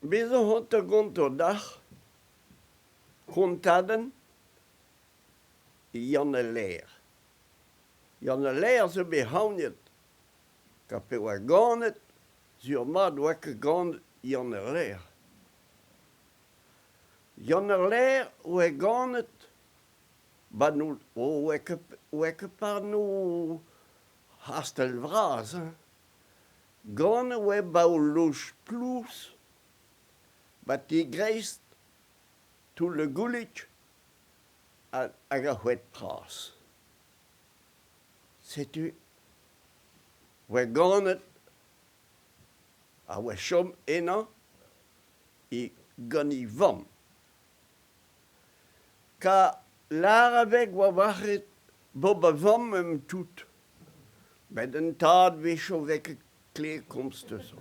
Bezañ c'hoant da gontañ deoc'h kontadenn Yann al Laer. Yann al Laer zo bet c'haoniet ha pa oa ganet sur-mat 'oa ket ganet Yann al Laer. Yann al Laer oa ganet 'ba oa ket par 'no c'hastell vras hein. Ganet oa 'ba ul loj plouz 'ba ti-greiz Toull ar Goulig hag ar C'hoed Bras. Setu oa ganet ha oa chom ennañ gant e vamm. Ka lâr a vez oa war-hed bob a vamm em tout. Met an tad 'wechoù 'vez ket klevet komz deus.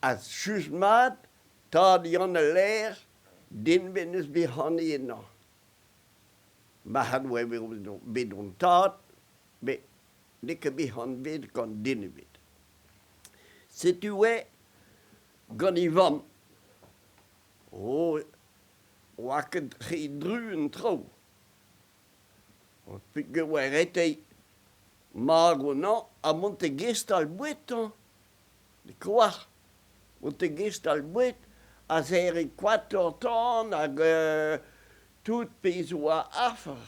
Ha just mat, tad Yann al Laer, den bet n'eus bet hani ennañ. Marc'had oa bet hon tad, met n'eo ket bet anvet gant den ebet. Setu oa gant e vamm. Oh, 'oa ket re dru an traoù. Peogwir oa ret dezhi magoñ anezhañ ha mont da gestal boued hañ. Koar, mont da gestal boued ha serriñ koatoc'h tan hag tout pezh 'oa afer.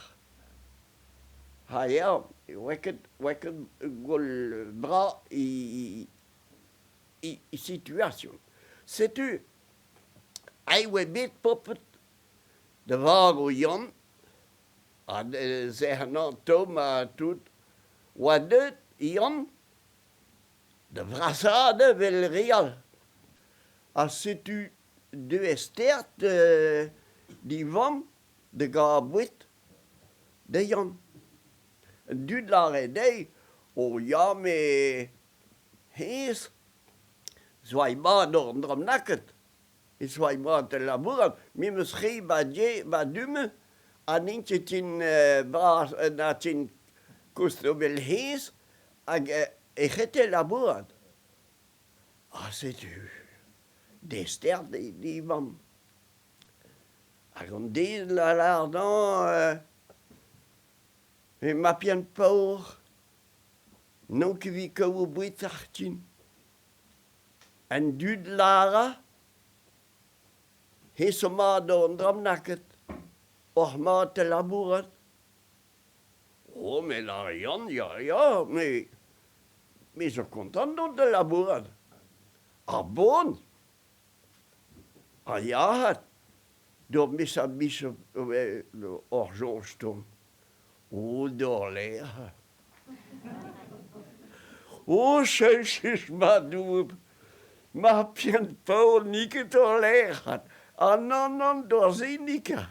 Ha ya, 'oa ket 'oa ket gwall brav e situation. Setu aet 'oa bet paotred da varv Yann ha serc'h-anezhañ tomm ha tout 'oa deuet Yann da vrasaat evel re all. Ha setu deuet stert d'e vamm da gaout boued da Yann. An dud 'lâre dezhi oh ya met hennezh zo aet mat d'ober un dra bennaket. E zo aet mat da labourat. Me 'meus re 'ba 'ba du-mañ ha n'int ket ken bras na ken kost evel hennezh hag e c'hete labourat. Ha setu destert d'e vamm. Hag an den a lâr dezhañ emañ pian paour n'on ket evit kaout boued din. An dud 'lâra he zo mat an dra bennaket oc'h mat da labourat. Oh me 'lâr Yann, ya ya, me me zo kontant dont da labourat. Ar bon Ha ya 'vat, d'ur miz hor soñj tont. O d'Orléans. O cheñchus ma Doue, ma pian paour n'eo ket Orléans. Ah nann, nann, d'ur se n'eo ket.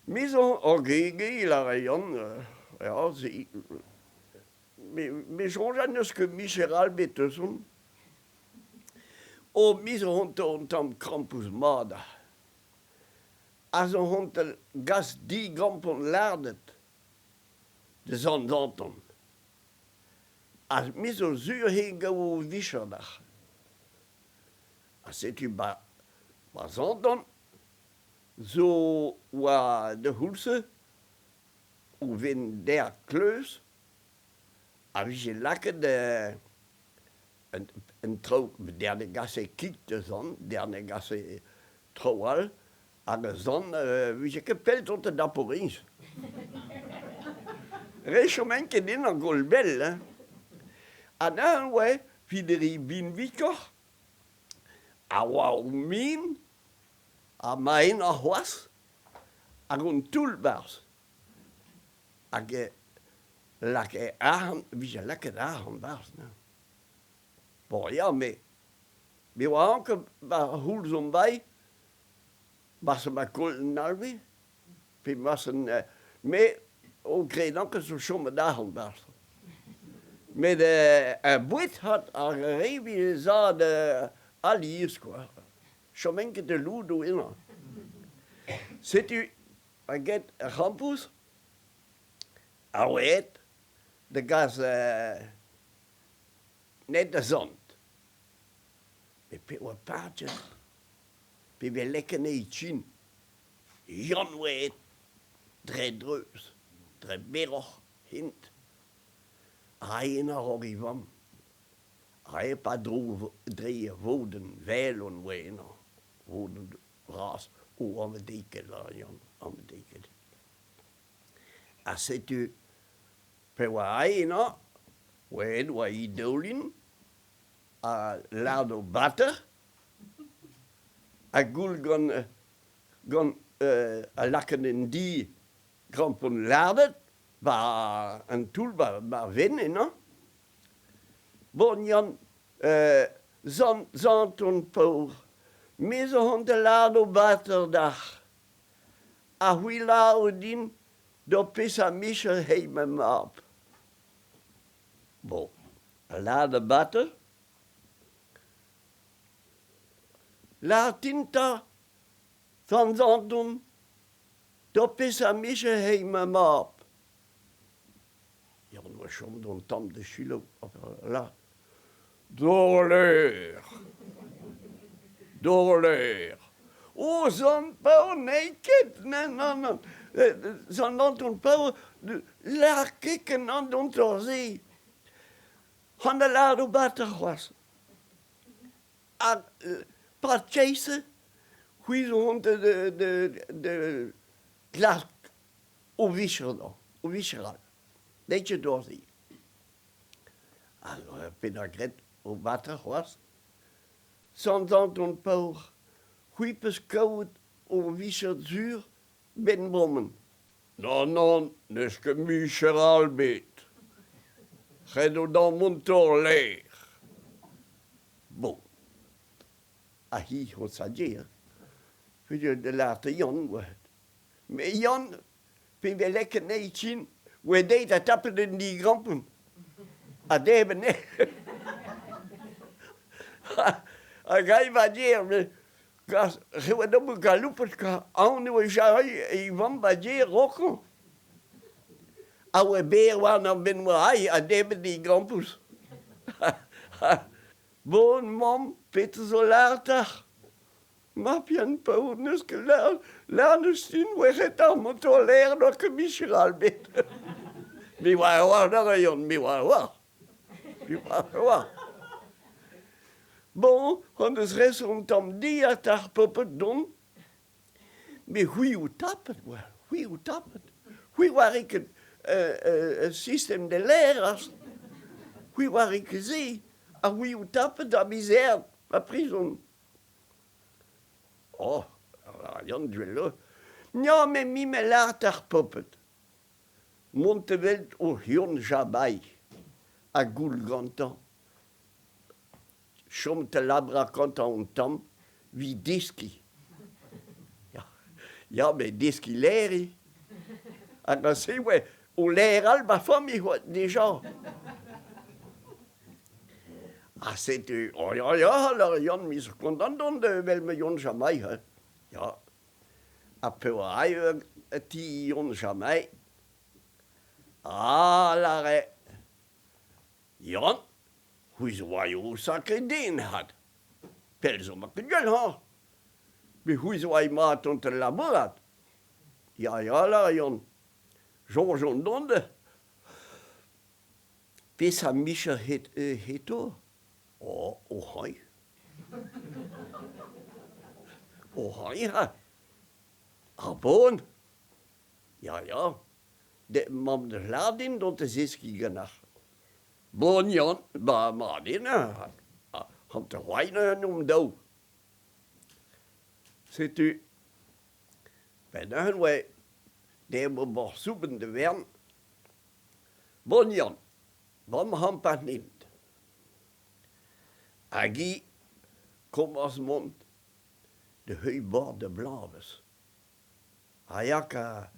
Me zo ur gege, lâre Yann, ya, se. Me soñj n'eus ket micher all bet eus on. O me zo hont un tamm krampouezh mat ha zo hont gas digampon lardet da Sant Anton. Ha me zo sur he gavo vicher dac'h. Ha setu 'ba 'ba Sant Anton zo oa d'ar c'houlz-se o vont der kleuz a vije lakaet an traoù der ne gase kig da zont, der ne gase traoù all, hag a zont vije ket pell dont da Dapouriz. Re choment ket din ar goll bell hein. Ha neuze oa Fideri binvikoc'h a oa o min ha maen ar c'hoazh hag un toull 'barzh. Hag lakaet arc'hant, vije lakaet arc'hant 'barzh neuze. Bon ya, me me oa anket 'ba ar c'houlz on bailh, marse 'ma koll an alve, pe marse me o kredan ket zo chomet arc'hant 'barzh. Met ar boued 'hat ar re 'vije zad alies kwa. Choment ket da loudoù ennañ. Setu Pa get ar c'hampus a oa aet da gas net da zont. Met pe oa padet, pe vez lakaet e chin, Yann oa aet dre dreuz, dre berroc'h hent. Aet a-raok e vamm. Aet pa dro dre e vodenn vel on oa eno, vodenn vras, o anvet lâr Yann, anvet Ha setu pe oa aet eno, oa aet war e daoulin, ha lâret o bater, ha goul gant gant ha lakaet en di krampon lardet 'ba an toull 'ba ar vein eno. Bon Yann, sant sant on paour, me zo 'hont da lâret o bater dac'h. Ha c'hwi 'lâro din d'ho peseurt micher eo ma mab. Bon, a lâr da bater. Lâr din 'ta, sant Anton, d'ho peseurt micher eo ma mab. Yann oa chom d'an tamm da selaou lâr Dorler! Dorler! O sant paour n'eo ket! Nann, nann, nann! Sant Anton paour lâr ket ken an dontor-se! C'hoant da lâret o bater c'hoazh. Ha 'pad keit-se, c'hwi zo 'vont da glask o vicher da, o vicher all. N'eo ket dorzhi. Ha petra graet o bater c'hoazh? Sant Anton paour, c'hwi 'peus kaout ho vicher sur 'benn bremañ. Nann, nann, n'eus ket micher all 'bet. Ret eo dezhañ mont torr-lêr. Bon. Ha hi o sadir. Peogwir da lâret da Yann oa. Met Yann, pe vez lakaet anezhi kin, oa dezhi da tapet un digrampon. Ha debret anezhi. Hag eñ va dir, Reoù ober galoupet kwa, aon eo e vamm ba gêr 'raokañ. A oa berr warnañ 'benn oa aet ha debret e grampouezh. Bon, mamm, petra zo lâret dac'h? Ma pian paour n'eus ket lâret, lâret n'eus din oa ret ar motorler n'oa ket micher all bet. Me oa a-walc'h da rayon, me oa a-walc'h. Me oa a-walc'h. Bon, hon eus rezon tamm dilhad ar paotr dont. Met c'hwi ho tapet, oa, c'hwi ho tapet. C'hwi oare ket sistem de laerazh. C'hwi oare ket se. Ha c'hwi ho tapet da mizer ba prizon. Oh, Yann Duello. Ya, met me me lâret ar paotr. Mont evel o c'hion Jabailh ha goul gantañ. Chom da labourat gantañ un tamm evit deskiñ. Ya, ya met deskiñ lec'h eo. Ha gant-se oa o lec'h all ma familh oa dija. Ha setu, oh ya, ya, alors Yann, me zo kontant dont evel ma Yann Jamai, hein. Ya. Ha peogwir e ti Yann Jamai, ah, lâre Yann, c'hwi zo aio sakre den 'hat. Pell zo 'ma ket gwell hañ. Met c'hwi zo aet mat ont da labourat. Ya, ya, lâre Yann. Soñj on dont. Peseurt micher heto? Oh, o c'hoañ. O c'hoañ, ha. Ar bon. Ya, ya. De, mamm da lâr din dont da zeskiñ ganeoc'h. Bon, Yann, ba mat eo neuze. Hanter-c'hoañ neuze omp daou. Setu, ben neuze oa debr boc'h soubenn da vern. Bon, Yann, Mamm c'hamp int. Hag hi komañs mont da heuilh bord da bloavezh. Ha ya ka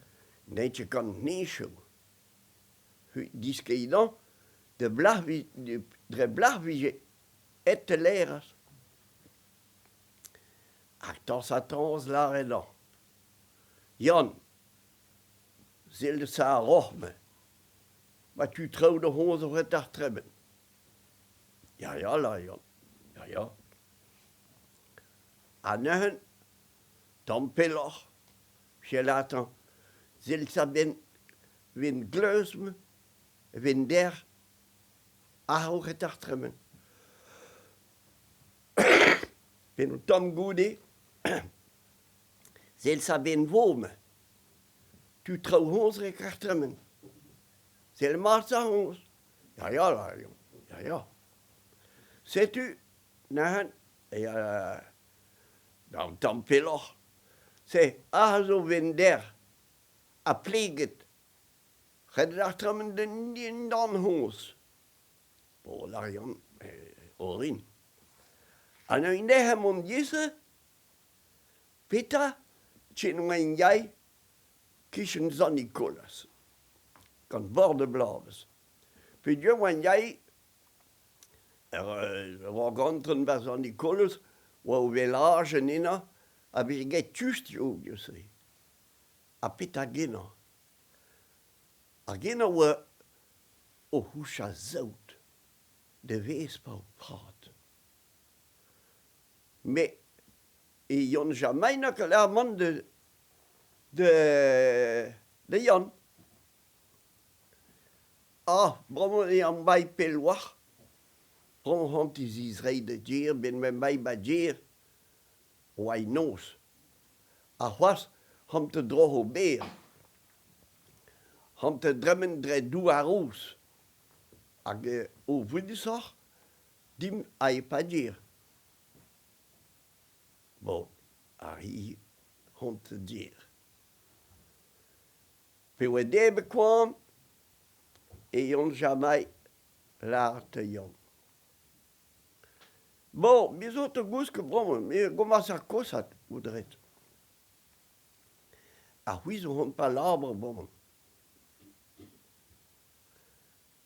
n'eo ket gant neñchoù. Diskeidañ da blac'h dre blac'h 'vije aet da laerezh. Ha tañs-ha-tañs lâret hañ. Yann, sell sa ar roc'h-mañ. Ma tu traoù da c'hoñz o ret ar tremen. Ya, ya, lâr Yann, ya, ya. Ha neuze, tamm pelloc'h, selañ sell sa-benn 'vin gleuz-me, 'vin dec'h a-raok e tremen. Benn un tamm goude, sell sa-benn 'vo-me. Tu traoù hoñzh 'rek ar tremen. Sell mat sa hoñzh. Ya ya, ya ya. Setu neuze ya un tamm pelloc'h. Se aze zo 'vin dec'h ha pleget. Ret eo ar tremen dindan hoñzh. Bon, lâr Yann, orin. Ha neuze nec'h mont diouzh petra ken oan yay kichen Sant-Nikolaz, gant bord e bloavezh. Peogwir oan yay war gantren 'ba Sant-Nikolaz oa o velajenn ennañ ha veze graet just diouzh-se. Ha petra genañ? Ar genañ oa o c'houchañ saout da vezpañ ho prad. Met e Yann Jamaina a lâr mont da Yann. Ah, bremañ eo am bae pell 'oac'h. Bremañ c'hoant e zizreiñ da gêr 'benn ma emañ ba gêr oa e noz. Ha c'hoazh c'hoant da droc'ho berr. C'hoant da dremen dre douar-roz. Hag o vouedusoc'h dimp a e-pad Bon, ar hi c'hoant da gêr. Pe oa debret koan e Yann Jamai lâret da Yann. Bon, me zo te gousket bremañ, me a gomañs ar kozhad, out ret. Ha c'hwi zo hon palabre bremañ.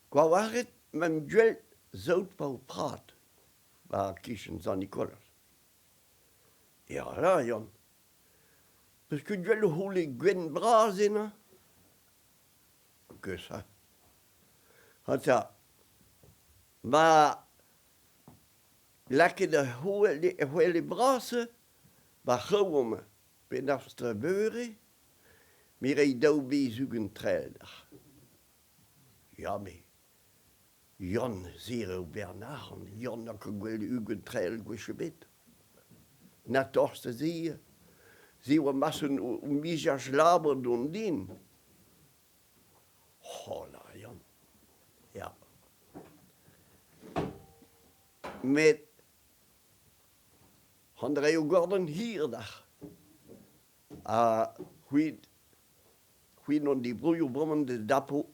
Kwa oaret meump gwel't saout 'ba ho prad, 'ba kichen Sant-Nikolaz. Ya, ya, Yann. Peus ket gwel't o c'houlle gwenn bras ennañ? Keus ha. Ata, ma lakaet ar c'hwele bras-se 'ba c'hraou amañ, penaos beure, me 'ray daou bezh 20 trael dac'h. Ya, me Yann sur eo Bernard, Yann n'a ket gwell 20 trael gwech ebet. Na tost da se, se oa mason o mijach labour dont din. Oh la Yann, ya. Met an raio gordon hir dac'h. Ha c'hwi c'hwi n'on dibroioù bremañ da dapo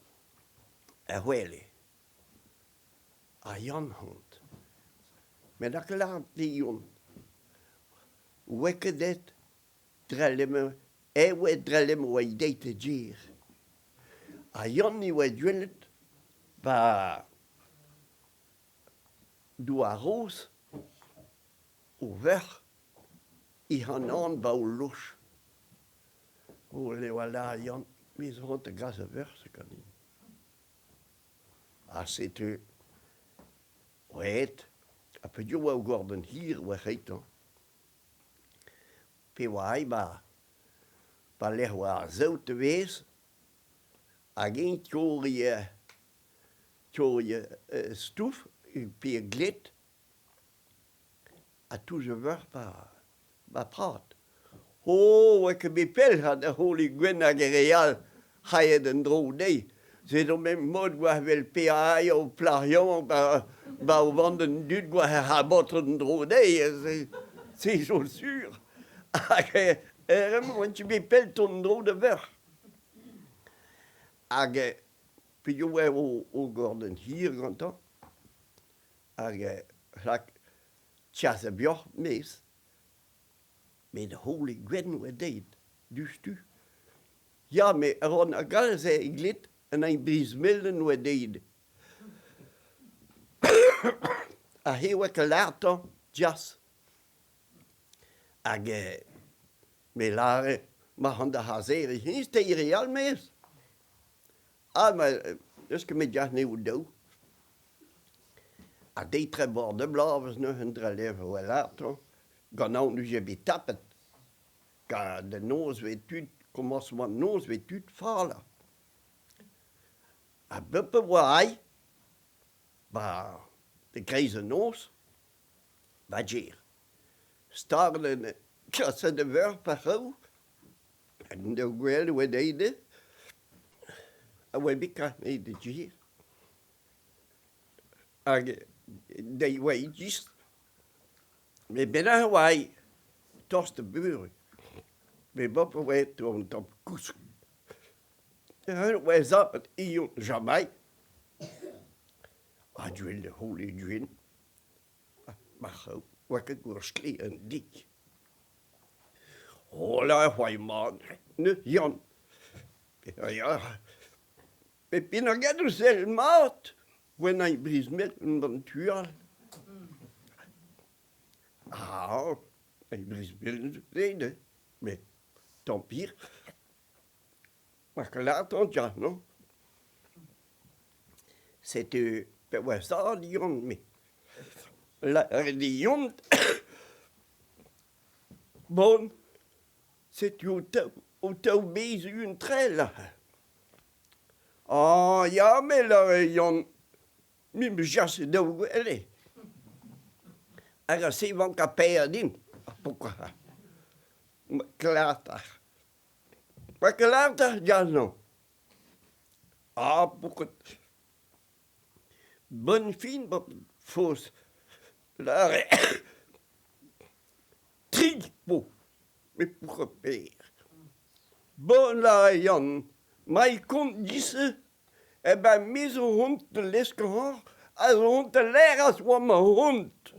er wele. Ha Yann hont. Met ar lâret te Yann, 'oa ket aet drell emañ e oa drell emañ oa deit e gêr. Ha Yann e oa gwelet 'ba Douar-Roz o verc'h he c'hanan 'ba o loch. O eo lâr Yann, me zo c'hoant da gas ar verc'h-se ganin. Ha setu aet ha peogwir oa o gordenn hir war c'heitañ. Pe oa aet 'ba 'ba lec'h oa ar saout e vez hag eñ 'torriñ torriñ stouf pe gled ha touch a veuc'h 'ba prad. Oh, 'oa ket bet pell 'ha da c'houlenn gwenn hag ar re all c'haet en-dro dezhi. Se zo memes mod war 'vel PAI o plac'h yaouank 'ba o vandenn dud war ar baotred en-dro dezhi, se zo sur. Hag emañ 'oan ket bet pell 'tont en-dro da veuc'h. Hag peogwir oa o gordenn hir gantañ hag lak chas a bioc'h 'maez. Met holl gwenn oa dezhi diouzhtu. Ya, met a ran a-galz eo eglet an hini brizh-melen oa dezhi. Ha he oa ket lârtañ jas. Hag me lâre ma c'han da c'hazeriñ hennezh teir real 'maez. Ah ma n'eus ket met diac'h daou. Ha deiz tre bord da bloavezh neuze un dra levr oa lârtañ. Gant aon 'vije bet tapet. Gant da noz 'vez tud, komañsement noz 'vez tud fall. Ha bep a oa aet 'ba e-kreiz an noz 'ba gêr. Stag kaset da veur pa c'hou, en deus gwelet e oa dezhe, a oa bet kaset da gêr. Hag deiz oa just met bennak e oa aet tost da beure. Met bep a oa aet un tamm kousk. E oa zapet hiziv jamai. Ha gwell da c'houl eo gwell. Ma c'haou 'oa ket gwall-sklaer an dik. Hola c'hoari mat, neuze Yann. Ya, met penaos get o sell mat gwennañ brizh-mel gant tu all. Ah, brizh-mel zo met tant pis. Ma ket ya, non? Setu pe oa stad Yann-me. Lâret eo Yann bon, setu ho taou bez un trell aze. Ah ya, me 'lâre Yann, me 'm eus jaset daou gwele. Hag a-se 'vank ar paeañ din, ar paotr. Klata. Oa ket lâret ar gall-mañ. Ah, bouket. Bonne fin faos lâret tri po met pourquoi per. Bon lâret Yann, ma e kont dis-se, eh ben me zo hont da lesk-hoc'h a zo hont da laerazh oa ma hont.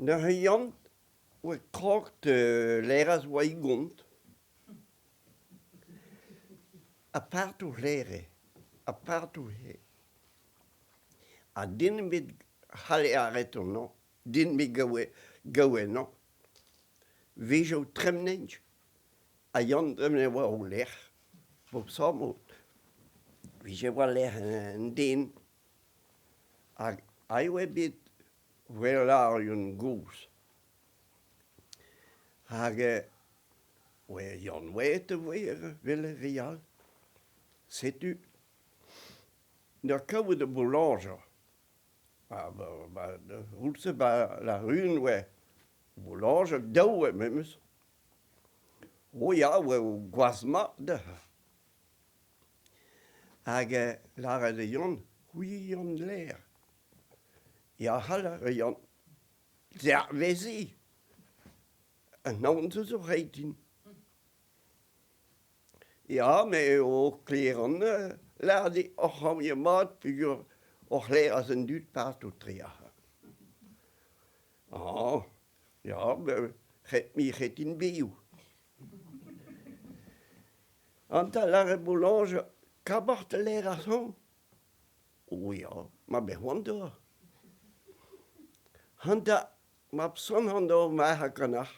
Neuze Yann oa krog da laerazh war e gont. Ha partout 'laere, ha partout 'laere. Ha den ebet c'halle arrêt anezhañ, den ebet gaoue anezhañ. 'Vezh tremenet ha Yann tremenet war o lerc'h, bob sammo 'vije war-lerc'h un den. Hag aet oa bet Wellañ gozh. Hag oa Yann Waet e voe evel ar re all. Setu da kaout ar boulañjer. Ba c'houlz-se ba la run oa boulañjer daou oa memes. O ya oa gwaz mat dezhañ. Hag lâret da Yann, c'hwi Yann Ler. Ya, a Yann, dervezi. An aon zo reiñ din. Ya, me o kleran lâret eo oc'h amzer mat peogwir oc'h lâras an dud partout tre aze. Ah, ya, ret-me ret int bev. An ta lâret Boulanger, kaboc'h da lâr ar son? O ya, ma bet c'hoant d'ober. Hanta, mab son han d'ober marc'h ha kanac'h.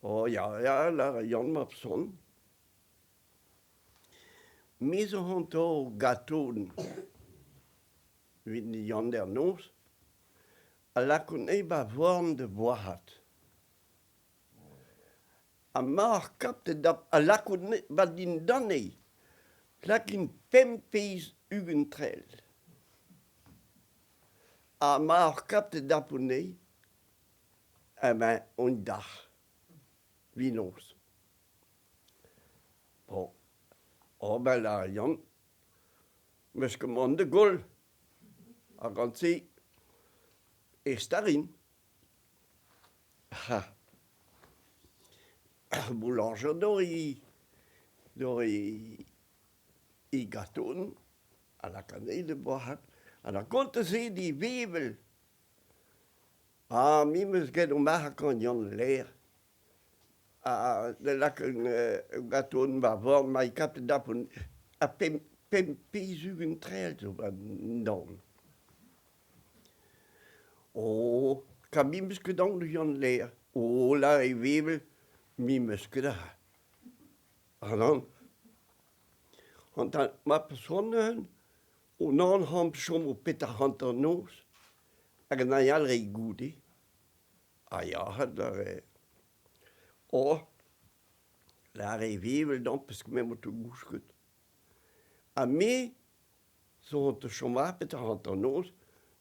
Oh ya, ya, lâre Yann mab son. Me zo c'hoant d'ober gatodenn evit Yann d'er noz ha lakaat anezhi 'ba forn da boazhat. Ha mar kaptet da ha lakaat 'ba dindan eo, lakin pemp pezh 20 trell. Ha mar kaptet dapout anezhi, eh ben on dac'h, vinoz. Bon, ober a ran, 'meus ket mont da goll, ha gant-se e starin. Ha. Ar boulañjer dor e dor e e gaton a lak anezhi da boazhat ha da gontañ-se d'e vevel. Ha me 'm eus graet o marc'h gant Yann Ler ha da lakaat ur gaton war vord ma e kap dapout ha pemp pemp pezh ugent trael zo 'ba 'n dorn. Oh, ka me 'm eus ket aon deus Yann Ler. Oh là e vevel, me 'm eus ket aze. Ha nann. An tad ma peus neuze, o nann c'hamp chomo petra hanternoz hag an all reiñ goude. Ha ya, lâre oh, lâre e vevel dezhañ pesk m'emañ o gousket. Ha me zo o chom war petra hanternoz,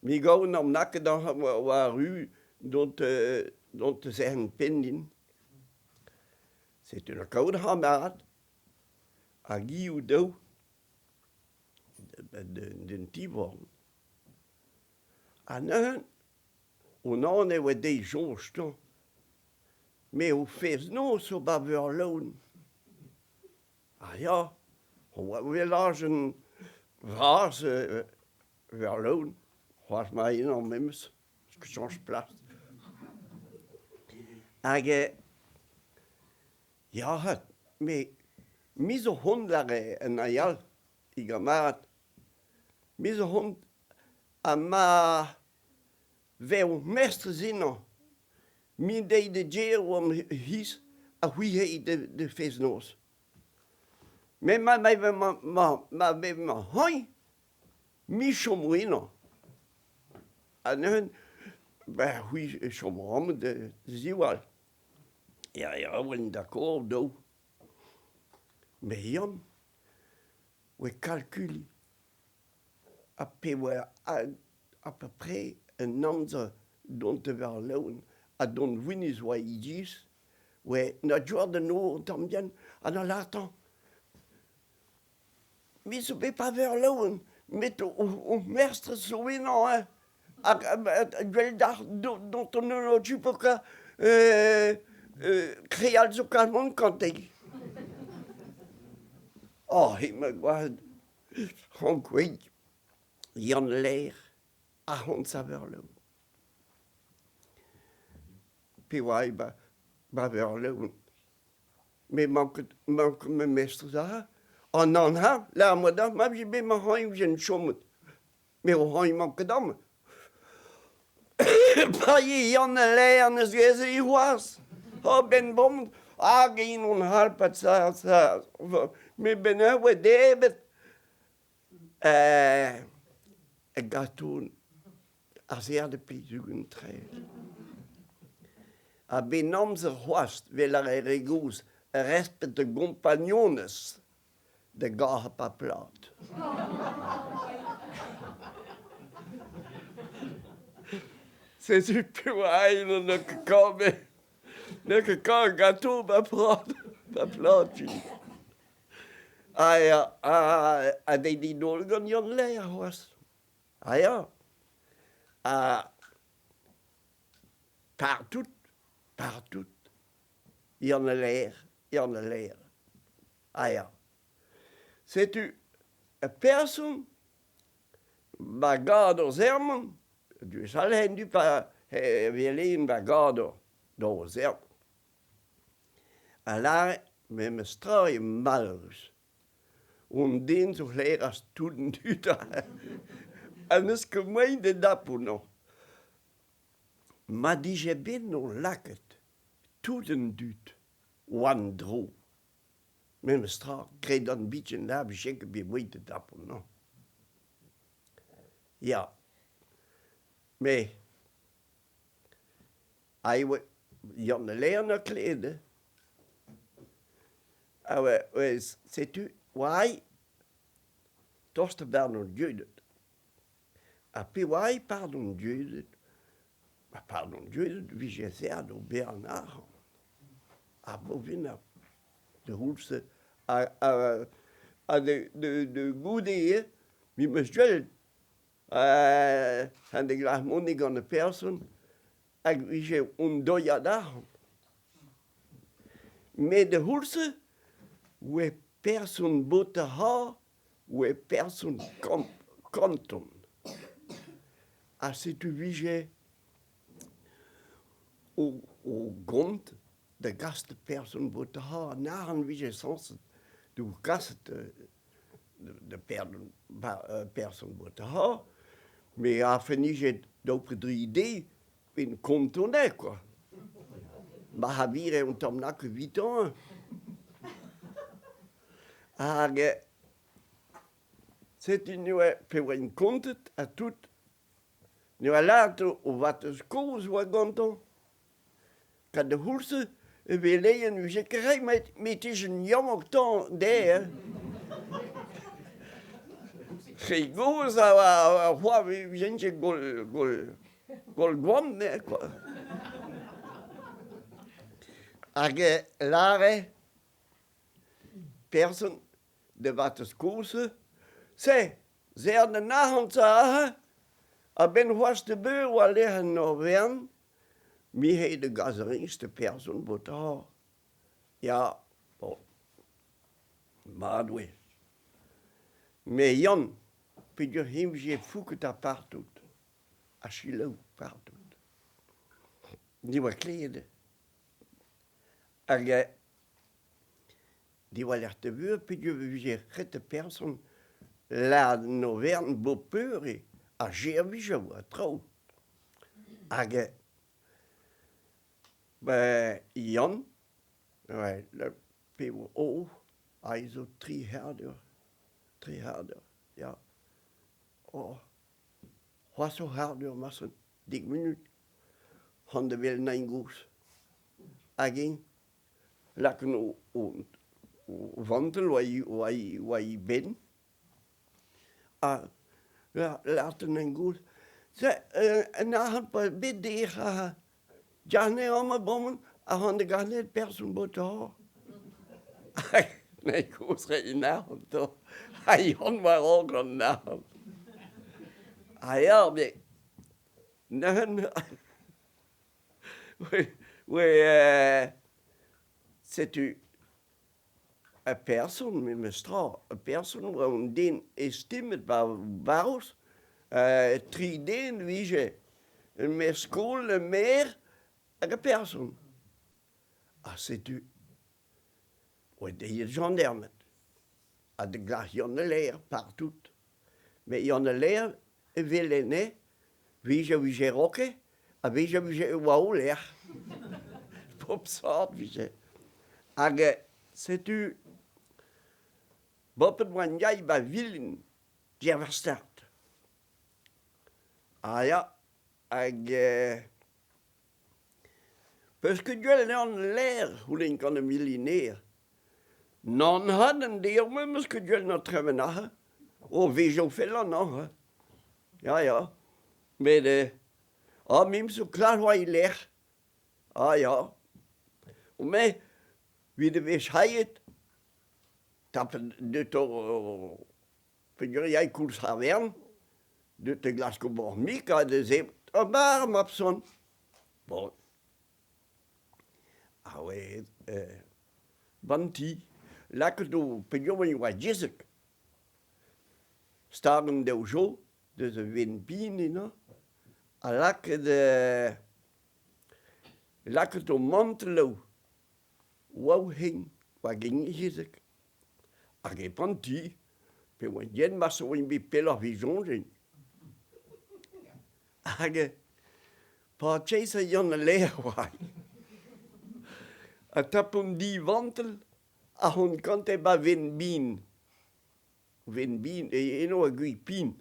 me gav n'am na ket war ru dont dont serren penn din. Setu na kaout a ra mat hag i o-daou d'un ti-born. Ha neuze unan e oa dezhi soñj 'tañ. Me ho fest-noz zo 'ba Veurlaoun. Ah ya, oa velajenn vras Veurlaoun, c'hoazh ma unan memes, chañch plas. Hag ya 'vat, me me zo 'hont lâre un all, e gamarad, me zo 'hont ha ma vev mestrez ennañ, me dei da gêr oamp hiziv ha c'hwi eo da fest-noz. Met ma ma vez ma c'hoant, me chomo ennañ. Ha neuze, ben c'hwi chomo amañ da ziwall. Ya, ya, oan d'accord daou. Met Yann oa kalkuliñ ha pe oa à peu près un amzer dont da Verlaouen ha dont Winniz oa e-giz oa na joa da nor un tamm bihan ha na lârtañ me zo bet pa Verlaouen met ho mestr zo ennañ hein hag gwell dac'h dont an holl krial zo kalz gante. Oh, hemañ gwad ankouaet Yann Ler ahont Saverlev. Pe oa eo ba ba Verlev. Me manket mank ma mestrez aze. An anv, lâr 'moa deoc'h ma vije bet ma c'hoant e vijen chomet. Me o c'hoant manket amañ. Pa eo Yann Ler n'eus ket se c'hoazh. Oh ben bon, hag int on c'halpat sa sa me ben ur oa debret. E gatoù azeat e pezh-ugent traezh. A-benn amzer c'hoazh 'vel ar re gozh, respet da gompagnonez da gapañ plat. Setu pevar n'eo ket kavet n'eo ket kavet ganto ma plad ma plad Ah ya, ha deiz didol gant Yann Ler c'hoazh. Ah ya, ha partout, partout, Yann Ler, Yann Ler. Ah ya. Setu ur person ba gador sermon, gwechall en du pa wele ba gador d'ober sermon. A lâre memes tra eo mallus. Hon den zo c'hleras tout an dud ha n'eus ket moaien da dapout 'nañ. Ma dije bet 'no lakaet tout an dud war an dro, memes tra gredan biken na vije ket bet moaien da dapout 'nañ. Ya, me Ha e oa Yann Leon a klevet hein. Ha oa setu oa tost pardon Dieuded. Ha pe oa pardon Dieuded, ba pardon Dieuded 'vije aet d'ober an arc'hant. Ar bobinañ d'ar c'houlz-se. Ha de goude eo, me 'meus gwelet Ha ne glask mont gant ar person hag vije un doiad arc'hant. Met da c'houlz-se oa person Botaha oa person kanton. Ha setu 'vije o gont da gas da person Botaha an arc'hant 'vije sañset da kaset da person Botaha me afen 'nije daou pe dri deiz En kontonet kwa. Ma c'havire un tamm nak evitañ. Hag setu neuze pe oa kontet ha tout, ne oa lâret o vatezh kozh oa gantañ. Kad da c'houlz-se e veleien 'vije ket ret met 'tijen yaouank-tañ dezhe hein. Re gozh a oa c'hoazh e vijent ket gwall gwall gwall goant eo kwa. Hag e lâre person da vatezh kozh-se, se, se an arc'hant-se aze, a-benn c'hoazh da beur oa lec'h an overn, Me eo da gas a da person 'vo Ya, bon, mat oe. Me Yann, peogwir eñ 'vije fouket ha partout, ha selaou partout. Ne oa klevet. Hag diwar-lerc'h da veur peogwir e vije ret da person lâret an overn bep eur eo, ha servij a oa traoù. Hag ben Yann, pe oh, aze zo tri c'hard eur, tri c'hard eur, ya. Oh, c'hoazh ur c'hard eur marteze, dek munut, c'hoant da welet nain gozh. Hag eñ lakaat o vantell war e benn ha lâret an gozh un arc'hant pa bet dec'h ha Jarne amañ bremañ a ran da ganet person Botor. Hag kozh reiñ an arc'hant ha Yann war-raok an arc'hant. Ha ya, met neuze Oui, setu ur person memes tra, ur person oa un den estimet 'ba barrouz, tri den 'vije, un maer-skol, un maer hag ur person. Ha setu oa dezhi jañdarmed ha da glask Yann al Laer partout. Met Yann al Laer e wele anezhe, 'vije 'vije roke ha 'vije 'vije oa o lec'h. Pop sort 'vije. Hag setu bopet 'oa 'n 'ba Vilin, Gerverstert. Ah ya, hag Peus ket gwell an lêr, c'houlenn gant ar miliner. Nann 'hat an deir-mañ 'meus ket gwell na tremen aze. O vezañ fellan aze. Ya, ya. Met ah, me 'm zo klask war e lerc'h. Ah ya. Me, 'vit e vez hailhet, tapet deut o peogwir 'yay koulz ar wern, deut da glask ober mik ha da zebr ur bar mab-son. Bon. Ha oe 'ban ti, lakaet o peogwir e oa diaesek. Stag an daou jo deus a wenn bihan eno ha lakaet lakaet o manteloù war o c'hein, war gein diaesek. Hag e pan ti, pe oa yen marse oa bet pelloc'h evit soñjal. Hag pa chase Yann al Laer oa ha tapomp di vantell ha hon kante 'ba wenn bin. Wenn bin, eno a gwig pin.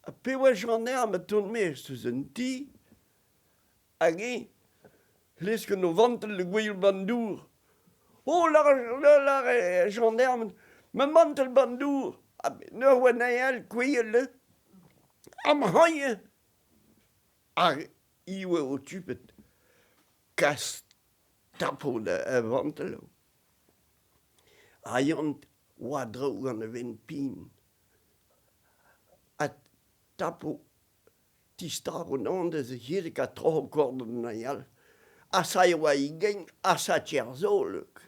Ha pe oa Jean ma tont maez eus an ti, Hag eñ lesket o vantell da gouezhañ 'ba 'n dour. Oh, lâre gendarme, ma mantell 'ba 'n dour. Ha neuze oa anezhañ all kouezhet neuze. Ha ma c'hagn Hag i oa o tupet kas tapout ar vantell. Ha Yann oa draoù gant e benn pin. Ha tapo Tistag an an deus hirik ha troc'h korn an all. Asa e oa e gein, asa Tierzolek.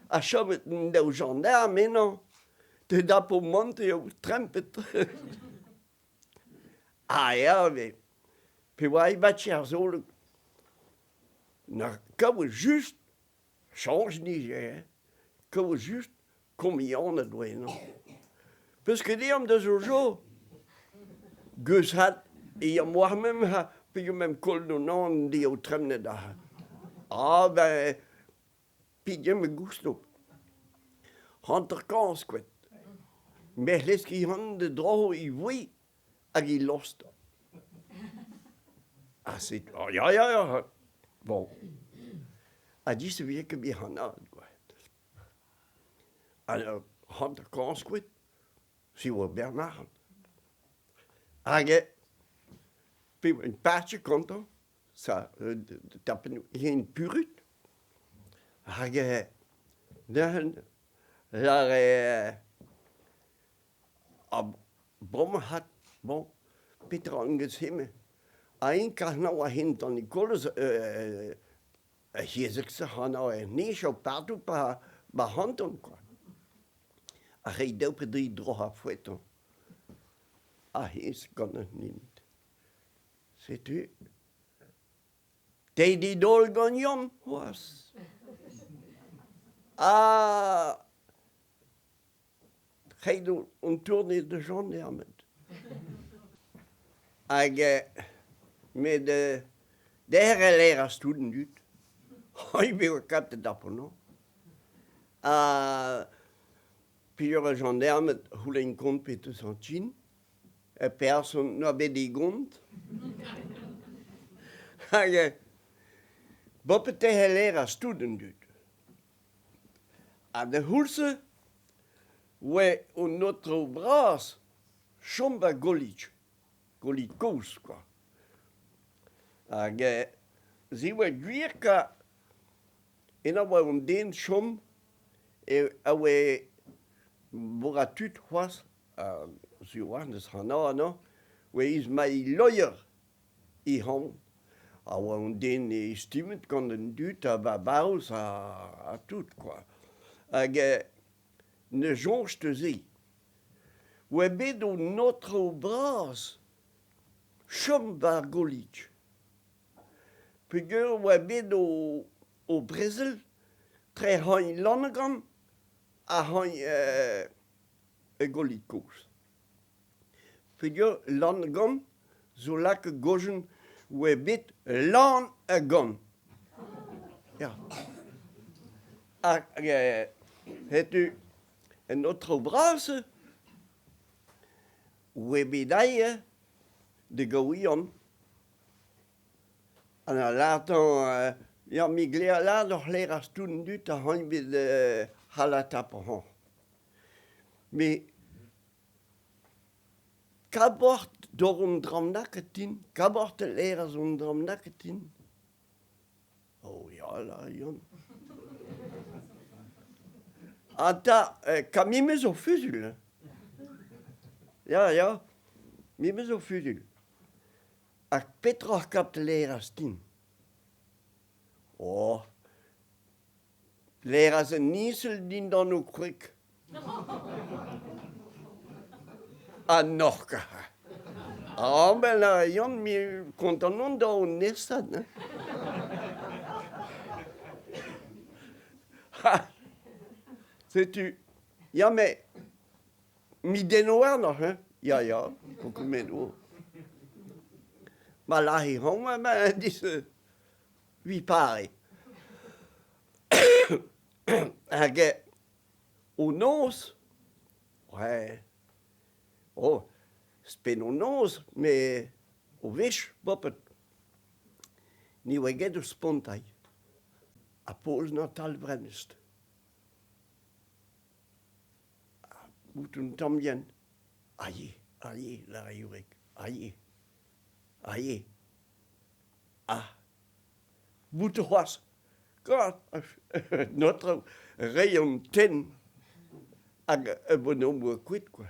Ha chomet an daou jañdarm eno, te dapo mont eo trempet. Ah ya, met pe oa e ba Tierzolek, na kaout just Chañj nije, hein, kaout just komianed oa eno. Peus ket ezhomm da soñjal? Geus hat e yam war mem ha peogwir koll an an dezho tremenet aze. Ah ben, pegen me gousto. 50 skoed. Me c'hlesk han da dro e voe hag e lost. Ha setu, oh, ya, ya, ya. Bon. Ha dis e vije ket bihanaat, quoi. Ha 50 skoed, se oa Bernard. Hag pe un patch kontañ, sa tapen hen purut. Hag neuze lâre Ha bremañ 'hat, bon, petra an geus-se-me? Ha eñ karnañ a-hent an Nikolaz hezek-se c'hanañ er nij eo partout pa ba c'hanton kwa. Ha reiñ daou pe dri droch ar foetañ. Ha hezh gant an hent. Setu. Te didol gant Yann c'hoazh. Ha Ret on tourne da Jean-Dermet. Hag met derc'hel e ras tout an dud. Oi bezañ katet ar ponañ. Ha peogwir Jean-Dermet c'houlenn kont petra an Chin, person n'oa bet e gont. Hag bopet e ras tout an dud. Ha d'ar c'houlz-se oa an aotrou bras chom ba Golig, Golig kozh kwa. Hag se oa gwir ka eno oa un den chom a oa bourrañ tud c'hoazh, sur 'oa n'eus anv amañ, oa Ismail Loyer. E anv a oa un den estimet gant an dud ha babaus ha tout kwa. Hag ne soñj deus se. Oa bet un aotrou bras chom war Golig. Peogwir oa bet o brezel tre c'hagn Lannegan ha c'hagn Golig kozh. Peogwir Lann-Gann zo lakaet gojenn oa bet lan a gann. Ya. Hag setu an aotrou bras oa bet aet da gaouian. Ha da lârtañ ya me 'glev lâret oc'h lâras tout an dud a-c'hoant bet c'hallata hañ. Met kabort d'ober un dra bennaket din, kabort e lâras un dra bennaket din. Oh ya, lâr Yann. Ha 'ta, ka me 'meus ur fuzuilh hein. Ya, ya, me 'meus ur fuzuilh. Ha petra kap lâras din? Oh, Lâras un niñsel dindan ho kwreg. Ha n'oc'h ket. Ah ben là, Yann, me kontant on da ho nesad. Hein. Ha, setu, ya mais mi denno warnoc'h, hein. Ya, ya, kokomet o. Ma lâri homañ, ma dis Ui pare. Hag o noz, ouais, oh, spen o noz, met o wech boped, ne oa ket ur spontailh. Ha poz na tal-brenest. Ha bout un tamm yen. Aie, aie, lâre Jurek, aie, aie. Ah! Bout c'hoazh gant an aotrou reiñ an tenn hag e bonhomme kuit kwa.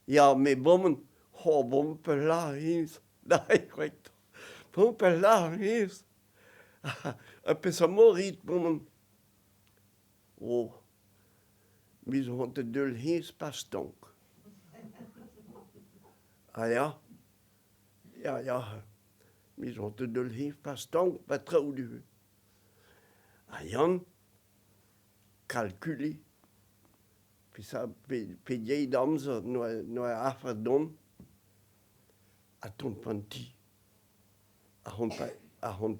Ya, met bomen, oh bon pelec'h int da rektor. Pompel lâr hennezh ha peseurt mod 'rit bremañ? Oh, me zo c'hoant deul hennezh pas stank. Ah ya, ya ya, me zo c'hoant deul hennezh pas stank ba traoù du. Ha Yann, kalkuliñ pegeit amzer 'noa afer dont ha tont 'ba 'n ti. Ar c'hont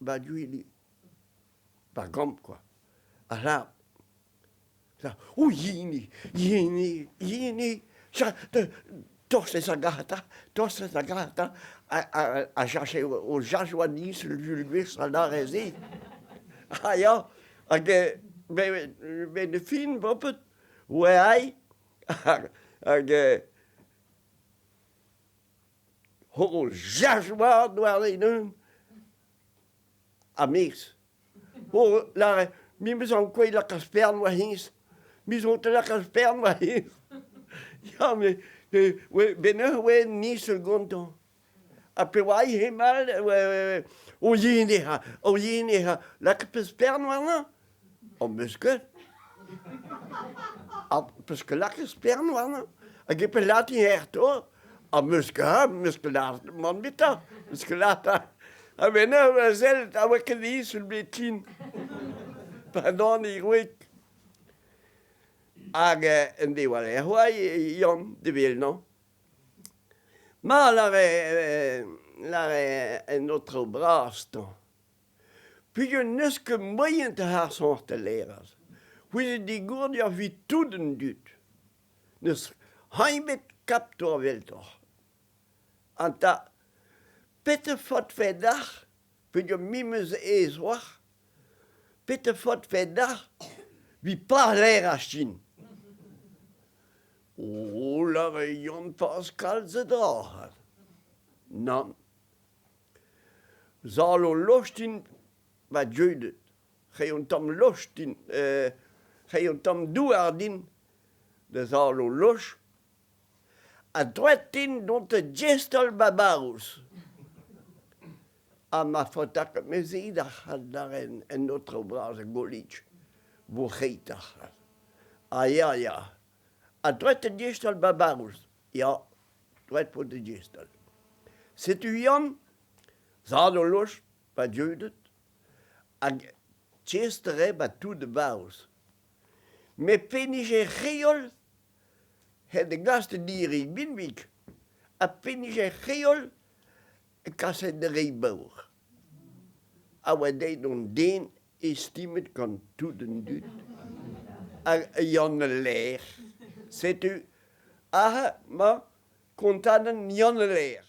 ba gwili, ba gambr kwa. Ha lâr, o hini, hini, hini, tost ez a gantañ, tost ez a gantañ, a jache o jach oa din ul gwech a lâre se. Ah ya, hag ben fin boped, oa aet hag o jach mat war e neun ha mez. O lâret, me 'meus ankouaet lakaat spern war hennezh. Me zo te lakaat spern war hennezh. Ya, met ben eur oa niñsel gantañ. Ha pe oa hemañ o yen eo, o yen eo, lakaet 'peus spern warnañ? Oh, 'meus ket. Ha 'peus ket lakaet spern warnañ? Hag e pelec'h ec'h to? Ha 'meus ket, 'meus ket lâret mann 'vitañ, 'meus ket lâret. Ha ben eur sell a oa ket disul bet kin. Pardon, e wreg. Hag en devoa c'hoaz Yann de Velnañ. Ma lâre lâre en aotrou bras 'tañ. Peogwir n'eus ket moaien da harzañ ar telerez. C'hwezhet digourdiañ evit tout an dud. N'eus hañ bet kaptor eveltoc'h. Enta, petra 'faotfe deoc'h peogwir me 'm eus aes 'oac'h? Petra 'faotfe deoc'h evit pas laeraj din? O, lâre Yann Paskal ze dra. Nann. Sal o lost int va deuet. Reiñ un tamm lost din, reiñ un tamm douar din da sal o loch. Ha droet int dont da dreist-holl ma barrouz. Ha ma faota ket me se da c'hadar en aotrou bras a Golig, vo ret ar c'had. Ah ya, ya. Ha droet da dreist-holl ma barrouz. Ya, droet vo da dreist-holl. Setu Yann, zad o loch, pa deuet, hag chester ba tout barrouz. Met penije reol he gas da diri binvig ha penije reol kaset da reiñ baour. A oa deuet an den estimet gant tout an dud. Hag Yann al Laer. Setu aze 'mañ kontadenn Yann al Laer.